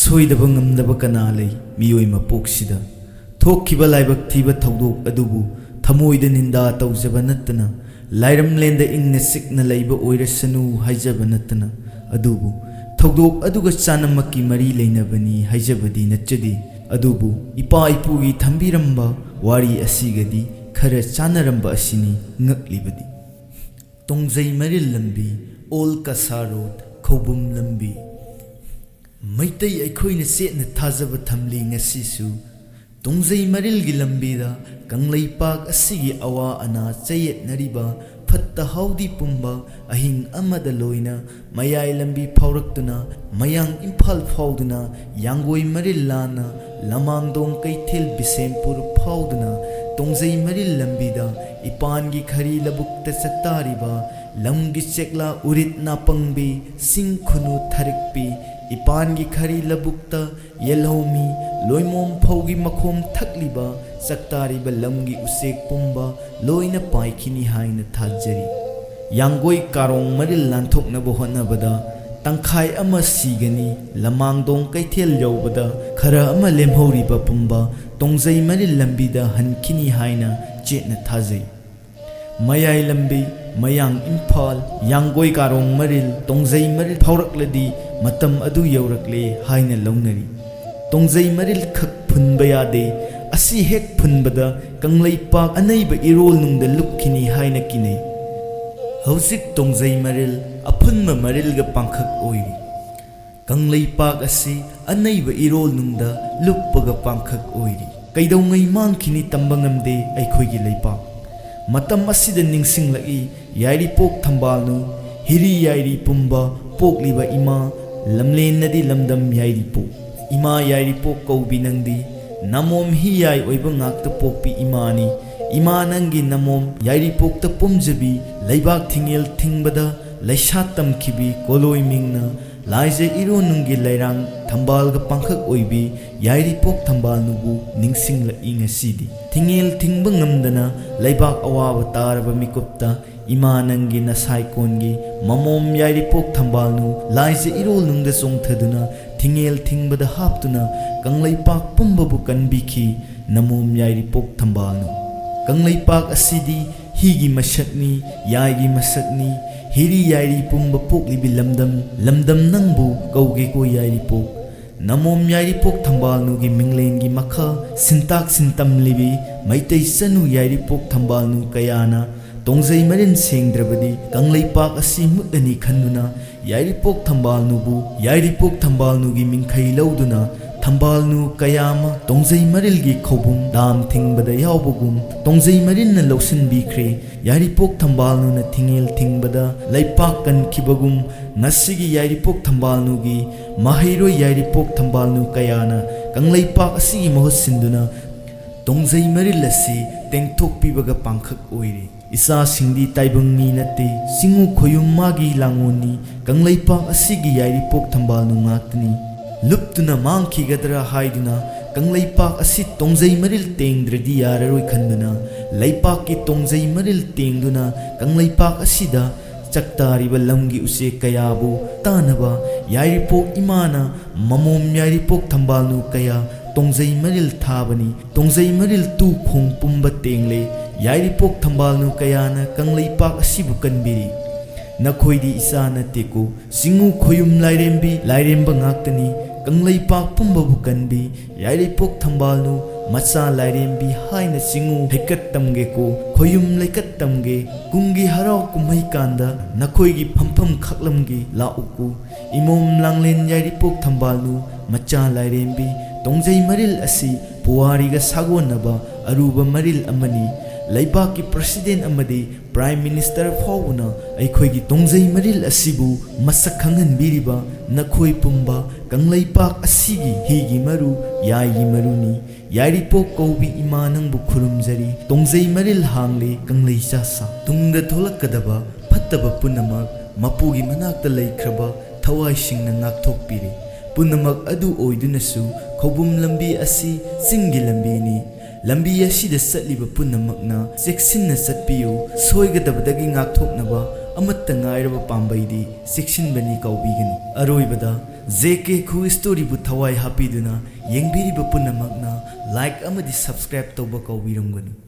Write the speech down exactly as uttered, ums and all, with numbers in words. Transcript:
ꯁꯣꯏꯗꯕ ꯉꯝꯗꯕ ꯀꯅꯥ ꯂꯩ ꯃꯤꯑꯣꯏ ꯃꯄꯣꯛꯁꯤꯗ? ꯊꯣꯛꯈꯤꯕ ꯂꯥꯏꯕꯛ ꯊꯤꯕ ꯊꯧꯗꯣꯛ ꯑꯗꯨꯕꯨ ꯊꯃꯣꯏꯗ ꯅꯤꯟꯗꯥ ꯇꯧꯖꯕ ꯅꯠꯇꯅ, ꯂꯥꯏꯔꯝꯂꯦꯟꯗ ꯏꯪꯅ ꯆꯤꯛꯅ ꯂꯩꯕ ꯑꯣꯏꯔꯁꯅꯨ ꯍꯥꯏꯖꯕ ꯅꯠꯇꯅ, ꯑꯗꯨꯕꯨ ꯊꯧꯗꯣꯛ ꯑꯗꯨꯒ ꯆꯥꯅꯃꯛꯀꯤ ꯃꯔꯤ ꯂꯩꯅꯕꯅꯤ ꯍꯥꯏꯖꯕꯗꯤ ꯅꯠꯆꯗꯦ꯫ ꯑꯗꯨꯕꯨ ꯏꯄꯥ ꯏꯄꯨꯒꯤ ꯊꯝꯕꯤꯔꯝꯕ ꯋꯥꯔꯤ ꯑꯁꯤꯒꯗꯤ ꯈꯔ ꯆꯥꯅꯔꯝꯕ ꯑꯁꯤꯅꯤ ꯉꯛꯂꯤꯕꯗꯤ꯫ ꯇꯣꯡꯖꯩ ꯃꯔꯤꯜ ꯂꯝꯕꯤ, ꯑꯣꯜ ꯀꯁꯥ ꯔꯣꯗ, ꯈꯧꯕꯨꯝ ꯂꯝꯕꯤ꯫ ꯃꯩꯇꯩ ꯑꯩꯈꯣꯏꯅ ꯆꯦꯠꯅ ꯊꯥꯖꯕ ꯊꯝꯂꯤ ꯉꯁꯤꯁꯨ꯫ ꯇꯣꯡꯖꯩ ꯃꯔꯤꯜꯒꯤ ꯂꯝꯕꯤꯗ ꯀꯪꯂꯩꯄꯥꯛ ꯑꯁꯤꯒꯤ ꯑꯋꯥ ꯑꯅꯥ ꯆꯌꯦꯠꯅꯔꯤꯕ ꯐꯠꯇ ꯍꯥꯎꯗꯤ ꯄꯨꯝꯕ ꯑꯍꯤꯡ ꯑꯃꯗ ꯂꯣꯏꯅ ꯃꯌꯥꯏ ꯂꯝꯕꯤ ꯐꯥꯎꯔꯛꯇꯨꯅ ꯃꯌꯥꯡ ꯏꯝꯐꯥꯜ ꯐꯥꯎꯗꯨꯅ ꯌꯥꯡꯒꯣꯏ ꯃꯔꯤꯜ ꯂꯥꯟꯅ ꯂꯃꯥꯡꯗꯣꯡ ꯀꯩꯊꯦꯜ ꯕꯤꯁꯦꯝꯄꯨꯔ ꯐꯥꯎꯗꯨꯅ ꯇꯣꯡꯖꯩ ꯃꯔꯤꯜ ꯂꯝꯕꯤꯗ ꯏꯄꯥꯟꯒꯤ ꯈꯔꯤ ꯂꯧꯕꯨꯛꯇ ꯆꯥꯛꯇꯥꯔꯤꯕ ꯂꯝꯒꯤ ꯆꯦꯛꯂꯥ ꯎꯔꯤꯠ ꯅꯥꯄꯪꯕꯤ ꯁꯤꯡ ꯈꯨꯅꯨ ꯊꯔꯤꯛꯄꯤ ꯏꯄꯥꯟꯒꯤ ꯈꯔꯤ ꯂꯧꯕꯨꯛꯇ ꯌꯦꯜꯍꯧꯃꯤ ꯂꯣꯏꯃꯣꯝ ꯐꯧꯒꯤ ꯃꯈꯣꯝ ꯊꯛꯂꯤꯕ ꯆꯥꯛꯇꯥꯔꯤꯕ ꯂꯝꯒꯤ ꯎꯆꯦꯛ ꯄꯨꯝꯕ ꯂꯣꯏꯅ ꯄꯥꯏꯈꯤꯅꯤ ꯍꯥꯏꯅ ꯊꯥꯖꯔꯤ꯫ ꯌꯥꯡꯒꯣꯏ ꯀꯥꯔꯣꯡ ꯃꯔꯤꯜ ꯂꯥꯟꯊꯣꯛꯅꯕ ꯍꯣꯠꯅꯕꯗ ꯇꯪꯈꯥꯏ ꯑꯃ ꯁꯤꯒꯅꯤ꯫ ꯂꯃꯥꯡꯗꯣꯡ ꯀꯩꯊꯦꯜ ꯌꯧꯕꯗ ꯈꯔ ꯑꯃ ꯂꯦꯝꯍꯧꯔꯤꯕ ꯄꯨꯝꯕ ꯇꯣꯡꯖꯩ ꯃꯔꯤꯜ ꯂꯝꯕꯤꯗ ꯍꯟꯈꯤꯅꯤ ꯍꯥꯏꯅ ꯆꯦꯠꯅ ꯊꯥꯖꯩ꯫ ꯃꯌꯥꯏ ꯂꯝꯕꯤ, ꯃꯌꯥꯡ ꯏꯝꯐꯥꯜ, ꯌꯥꯡꯒꯣꯏ ꯀꯥꯔꯣꯡ ꯃꯔꯤꯜ, ꯇꯣꯡꯖꯩ ꯃꯔꯤꯜ ꯐꯥꯎꯔꯛꯂꯗꯤ ꯃꯇꯝ ꯑꯗꯨ ꯌꯧꯔꯛꯂꯦ ꯍꯥꯏꯅ ꯂꯧꯅꯔꯤ꯫ ꯇꯣꯡꯖꯩ ꯃꯔꯤꯜ ꯈꯛ ꯐꯨꯟꯕ ꯌꯥꯗꯦ꯫ ꯑꯁꯤ ꯍꯦꯛ ꯐꯨꯟꯕꯗ ꯀꯪꯂꯩꯄꯥꯛ ꯑꯅꯩꯕ ꯏꯔꯣꯜ ꯅꯨꯡꯗ ꯂꯨꯞꯈꯤꯅꯤ ꯍꯥꯏꯅ ꯀꯤꯅꯩ꯫ ꯍꯧꯖꯤꯛ ꯇꯣꯡꯖꯩ ꯃꯔꯤꯜ ꯑꯐꯨꯟꯕ ꯃꯔꯤꯜꯒ ꯄꯥꯡꯈꯛ ꯑꯣꯏꯔꯤ꯫ ꯀꯪꯂꯩꯄꯥꯛ ꯑꯁꯤ ꯑꯅꯩꯕ ꯏꯔꯣꯜ ꯅꯨꯡꯗ ꯂꯨꯞꯄꯒ ꯄꯥꯡꯈꯛ ꯑꯣꯏꯔꯤ꯫ ꯀꯩꯗꯧꯉꯩ ꯃꯥꯡꯈꯤꯅꯤ ꯇꯝꯕ ꯉꯝꯗꯦ ꯑꯩꯈꯣꯏꯒꯤ ꯂꯩꯄꯥꯛ꯫ ꯃꯇꯝ ꯑꯁꯤꯗ ꯅꯤꯡꯁꯤꯡꯂꯛꯏ ꯌꯥꯏꯔꯤꯄꯣꯛ ꯊꯝꯕꯥꯜꯅꯨ, ꯍꯤꯔꯤ ꯌꯥꯏꯔꯤ ꯄꯨꯝꯕ ꯄꯣꯛꯂꯤꯕ ꯏꯃꯥ, ꯂꯝꯂꯦꯟꯅꯗꯤ ꯂꯝꯗꯝ ꯌꯥꯏꯔꯤꯄꯣꯛ꯫ ꯏꯃꯥ ꯌꯥꯏꯔꯤꯄꯣꯛ ꯀꯧꯕꯤ ꯅꯪꯗꯤ ꯅꯃꯣꯝ ꯍꯤ ꯌꯥꯏ ꯑꯣꯏꯕ ꯉꯥꯛꯇ ꯄꯣꯛꯄꯤ ꯏꯃꯥꯅꯤ꯫ ꯏꯃꯥ ꯅꯪꯒꯤ ꯅꯃꯣꯝ ꯌꯥꯏꯔꯤꯄꯣꯛꯇ ꯄꯨꯝꯖꯕꯤ ꯂꯩꯕꯥꯛ ꯊꯤꯡꯉꯦꯜ ꯊꯤꯡꯕꯗ ꯂꯩꯁꯥ ꯇꯝꯈꯤꯕꯤ ꯀꯣꯂꯣꯏ ꯃꯤꯡꯅ ꯂꯥꯏꯖ ꯏꯔꯣꯟꯅꯨꯡꯒꯤ ꯂꯩꯔꯥꯡ ꯊꯝꯕꯥꯜꯒ ꯄꯥꯡꯈꯛ ꯑꯣꯏꯕꯤ ꯌꯥꯏꯔꯤꯄꯣꯛ ꯊꯝꯕꯥꯜꯅꯨꯕꯨ ꯅꯤꯡꯁꯤꯡꯂꯛꯏ ꯉꯁꯤꯗꯤ꯫ ꯊꯤꯡꯉꯦꯜ ꯊꯤꯡꯕ ꯉꯝꯗꯅ ꯂꯩꯕꯥꯛ ꯑꯋꯥꯕ ꯇꯥꯔꯕ ꯃꯤꯀꯨꯞꯇ ꯏꯃꯥ ꯅꯪꯒꯤ ꯅꯁꯥꯏꯀꯣꯟꯒꯤ ꯃꯃꯣꯝ ꯌꯥꯏꯔꯤꯄꯣꯛ ꯊꯝꯕꯥꯜꯅꯨ ꯂꯥꯏꯖ ꯏꯔꯣꯜꯅꯨꯡꯗ ꯆꯣꯡꯊꯗꯨꯅ ꯊꯤꯡꯉꯦꯜ ꯊꯤꯡꯕꯗ ꯍꯥꯞꯇꯨꯅ ꯀꯪꯂꯩꯄꯥꯛ ꯄꯨꯝꯕꯕꯨ ꯀꯟꯕꯤꯈꯤ ꯅꯃꯣꯝ ꯌꯥꯏꯔꯤꯄꯣꯛ ꯊꯝꯕꯥꯜꯅꯨ꯫ ꯀꯪꯂꯩꯄꯥꯛ ꯑꯁꯤꯗꯤ ꯍꯤꯒꯤ ꯃꯁꯛꯅꯤ, ꯌꯥꯏꯒꯤ ꯃꯁꯛꯅꯤ, ꯍꯤꯔꯤ ꯌꯥꯏꯔꯤ ꯄꯨꯝꯕ ꯄꯣꯛꯂꯤꯕꯤ ꯂꯝꯗꯝ, ꯂꯝꯗꯝ ꯅꯪꯕꯨ ꯀꯧꯒꯦꯀꯣ ꯌꯥꯏꯔꯤꯄꯣꯛ꯫ ꯅꯃꯣꯝ ꯌꯥꯏꯔꯤꯄꯣꯛ ꯊꯝꯕꯥꯜꯅꯨꯒꯤ ꯃꯤꯡꯂꯦꯟꯒꯤ ꯃꯈꯥ ꯁꯤꯟꯇꯥꯛ ꯁꯤꯟꯇꯝꯂꯤꯕꯤ ꯃꯩꯇꯩ ꯆꯅꯨ ꯌꯥꯏꯔꯤꯄꯣꯛ ꯊꯝꯕꯥꯜꯅꯨ ꯀꯌꯥꯅ ꯇꯣꯡꯖꯩ ꯃꯔꯤꯜ ꯁꯦꯡꯗ꯭ꯔꯕꯗꯤ ꯀꯪꯂꯩꯄꯥꯛ ꯑꯁꯤ ꯃꯨꯠꯂꯅꯤ ꯈꯟꯗꯨꯅ ꯌꯥꯏꯔꯤꯄꯣꯛ ꯊꯝꯕꯥꯜꯅꯨꯕꯨ, ꯌꯥꯏꯔꯤꯄꯣꯛ ꯊꯝꯕꯥꯜꯅꯨꯒꯤ ꯃꯤꯡꯈꯩ ꯂꯧꯗꯨꯅ ꯊꯝꯕꯥꯜꯅꯨ ꯀꯌꯥ ꯑꯃ ꯇꯣꯡꯖꯩ ꯃꯔꯤꯜꯒꯤ ꯈꯧꯕꯨꯝ ꯗꯥꯝ ꯊꯤꯡꯕꯗ ꯌꯥꯎꯕꯒꯨꯝ ꯇꯣꯡꯖꯩ ꯃꯔꯤꯜꯅ ꯂꯧꯁꯤꯟꯕꯤꯈ꯭ꯔꯦ꯫ ꯌꯥꯏꯔꯤꯄꯣꯛ ꯊꯝꯕꯥꯜꯅꯨꯅ ꯊꯤꯡꯉꯦꯜ ꯊꯤꯡꯕꯗ ꯂꯩꯄꯥꯛ ꯀꯟꯈꯤꯕꯒꯨꯝ ꯉꯁꯤꯒꯤ ꯌꯥꯏꯔꯤꯄꯣꯛ ꯊꯝꯕꯥꯜꯅꯨꯒꯤ ꯃꯍꯩꯔꯣꯏ ꯌꯥꯏꯔꯤꯄꯣꯛ ꯊꯝꯕꯥꯜꯅꯨ ꯀꯌꯥꯅ ꯀꯪꯂꯩꯄꯥꯛ ꯑꯁꯤꯒꯤ ꯃꯍꯨꯠ ꯁꯤꯟꯗꯨꯅ ꯇꯣꯡꯖꯩ ꯃꯔꯤꯜ ꯑꯁꯤ ꯇꯦꯡꯊꯣꯛꯄꯤꯕꯒ ꯄꯥꯡꯈꯛ ꯑꯣꯏꯔꯤ꯫ ꯏꯆꯥꯁꯤꯡꯗꯤ ꯇꯥꯏꯕꯪ ꯃꯤ ꯅꯠꯇꯦ, ꯆꯤꯡꯉꯨ ꯈꯣꯌꯨꯝ ꯃꯥꯒꯤ ꯂꯥꯡꯉꯣꯟꯅꯤ, ꯀꯪꯂꯩꯄꯥꯛ ꯑꯁꯤꯒꯤ ꯌꯥꯏꯔꯤꯄꯣꯛ ꯊꯝꯕꯥꯜꯅꯨ ꯉꯥꯛꯇꯅꯤ꯫ ꯂꯨꯞꯇꯨꯅ ꯃꯥꯡꯈꯤꯒꯗ꯭ꯔꯥ ꯍꯥꯏꯗꯨꯅ ꯀꯪꯂꯩꯄꯥꯛ ꯑꯁꯤ ꯇꯣꯡꯖꯩ ꯃꯔꯤꯜ ꯇꯦꯡꯗ꯭ꯔꯗꯤ ꯌꯥꯔꯔꯣꯏ ꯈꯟꯗꯨꯅ ꯂꯩꯄꯥꯛꯀꯤ ꯇꯣꯡꯖꯩ ꯃꯔꯤꯜ ꯇꯦꯡꯗꯨꯅ ꯀꯪꯂꯩꯄꯥꯛ ꯑꯁꯤꯗ ꯆꯥꯛꯇꯥꯔꯤꯕ ꯂꯝꯒꯤ ꯎꯆꯦꯛ ꯀꯌꯥꯕꯨ ꯇꯥꯅꯕ ꯌꯥꯏꯔꯤꯄꯣꯛ ꯏꯃꯥꯅ ꯃꯃꯣꯝ ꯌꯥꯏꯔꯤꯄꯣꯛ ꯊꯝꯕꯥꯜꯅꯨ ꯀꯌꯥ ꯇꯣꯡꯖꯩ ꯃꯔꯤꯜ ꯊꯥꯕꯅꯤ꯫ ꯇꯣꯡꯖꯩ ꯃꯔꯤꯜ ꯇꯨ ꯈꯣꯡ ꯄꯨꯝꯕ ꯇꯦꯡꯂꯦ꯫ ꯌꯥꯏꯔꯤꯄꯣꯛ ꯊꯝꯕꯥꯜꯅꯨ ꯀꯌꯥꯅ ꯀꯪꯂꯩꯄꯥꯛ ꯑꯁꯤꯕꯨ ꯀꯟꯕꯤꯔꯤ꯫ ꯅꯈꯣꯏꯗꯤ ꯏꯆꯥ ꯅꯠꯇꯦꯀꯣ꯫ ꯆꯤꯡꯉꯨ ꯈꯣꯌꯨꯝ ꯂꯥꯏꯔꯦꯝꯕꯤ, ꯂꯥꯏꯔꯦꯝꯕ ꯉꯥꯛꯇꯅꯤ꯫ ꯀꯪꯂꯩꯄꯥꯛ ꯄꯨꯝꯕꯕꯨ ꯀꯟꯕꯤ ꯌꯥꯏꯔꯤꯄꯣꯛ ꯊꯝꯕꯥꯜꯅꯨ ꯃꯆꯥ ꯂꯥꯏꯔꯦꯝꯕꯤ ꯍꯥꯏꯅ ꯆꯤꯡꯉꯨ ꯍꯩꯀꯠ ꯇꯝꯒꯦꯀꯣ꯫ ꯈꯣꯌꯨꯝ ꯂꯩꯀꯠ ꯇꯝꯒꯦ꯫ ꯀꯨꯝꯒꯤ ꯍꯔꯥꯎ ꯀꯨꯝꯍꯩ ꯀꯥꯟꯗ ꯅꯈꯣꯏꯒꯤ ꯐꯝꯐꯝ ꯈꯥꯛꯂꯝꯒꯦ, ꯂꯥꯛꯎꯀꯣ꯫ ꯏꯃꯣꯝ ꯂꯥꯡꯂꯦꯟ ꯌꯥꯏꯔꯤꯄꯣꯛ ꯊꯝꯕꯥꯜꯅꯨ ꯃꯆꯥ ꯂꯥꯏꯔꯦꯝꯕꯤ, ꯇꯣꯡꯖꯩ ꯃꯔꯤꯜ ꯑꯁꯤ ꯄꯨꯋꯥꯔꯤꯒ ꯁꯥꯒꯣꯟꯅꯕ ꯑꯔꯨꯕ ꯃꯔꯤꯜ ꯑꯃꯅꯤ꯫ ꯂꯩꯕꯥꯛꯀꯤ ꯄ꯭ꯔꯁꯤꯗꯦꯟ ꯑꯃꯗꯤ ꯄ꯭ꯔꯥꯏꯝ ꯃꯤꯅꯤꯁꯇꯔ ꯐꯥꯎꯕꯅ ꯑꯩꯈꯣꯏꯒꯤ ꯇꯣꯡꯖꯩ ꯃꯔꯤꯜ ꯑꯁꯤꯕꯨ ꯃꯁꯛ ꯈꯪꯍꯟꯕꯤꯔꯤꯕ ꯅꯈꯣꯏ ꯄꯨꯝꯕ ꯀꯪꯂꯩꯄꯥꯛ ꯑꯁꯤꯒꯤ ꯍꯤꯒꯤ ꯃꯔꯨ, ꯌꯥꯏꯒꯤ ꯃꯔꯨꯅꯤ꯫ ꯌꯥꯏꯔꯤꯄꯣꯛ ꯀꯧꯕꯤ ꯏꯃꯥ ꯅꯪꯕꯨ ꯈꯨꯔꯨꯝꯖꯔꯤ꯫ ꯇꯣꯡꯖꯩ ꯃꯔꯤꯜ ꯍꯥꯡꯂꯦ ꯀꯪꯂꯩ ꯆꯥꯁꯥ꯫ ꯇꯨꯡꯗ ꯊꯣꯛꯂꯛꯀꯗꯕ ꯐꯠꯇꯕ ꯄꯨꯝꯅꯃꯛ ꯃꯄꯨꯒꯤ ꯃꯅꯥꯛꯇ ꯂꯩꯈ꯭ꯔꯕ ꯊꯋꯥꯏꯁꯤꯡꯅ ꯉꯥꯛꯊꯣꯛꯄꯤꯔꯤ꯫ ꯄꯨꯝꯅꯃꯛ ꯑꯗꯨ ꯑꯣꯏꯗꯨꯅꯁꯨ ꯈꯧꯕꯨꯝ ꯂꯝꯕꯤ ꯑꯁꯤ ꯆꯤꯡꯒꯤ ꯂꯝꯕꯤꯅꯤ꯫ ꯂꯝꯕꯤ ꯑꯁꯤꯗ ꯆꯠꯂꯤꯕ ꯄꯨꯝꯅꯃꯛꯅ ꯆꯦꯛꯁꯤꯟꯅ ꯆꯠꯄꯤꯌꯨ꯫ ꯁꯣꯏꯒꯗꯕꯗꯒꯤ ꯉꯥꯛꯊꯣꯛꯅꯕ ꯑꯃꯠꯇ ꯉꯥꯏꯔꯕ ꯄꯥꯝꯕꯩꯗꯤ ꯆꯦꯛꯁꯤꯟꯕꯅꯤ ꯀꯥꯎꯕꯤꯒꯅꯨ꯫ ꯑꯔꯣꯏꯕꯗ ꯖꯦ ꯀꯦ ꯈꯨ ꯁ꯭ꯇꯣꯔꯤꯕꯨ ꯊꯋꯥꯏ ꯍꯥꯞꯄꯤꯗꯨꯅ ꯌꯦꯡꯕꯤꯔꯤꯕ ꯄꯨꯝꯅꯃꯛꯅ ꯂꯥꯏꯛ ꯑꯃꯗꯤ ꯁꯕꯁꯀ꯭ꯔꯥꯏꯕ ꯇꯧꯕ ꯀꯥꯎꯕꯤꯔꯝꯒꯅꯨ꯫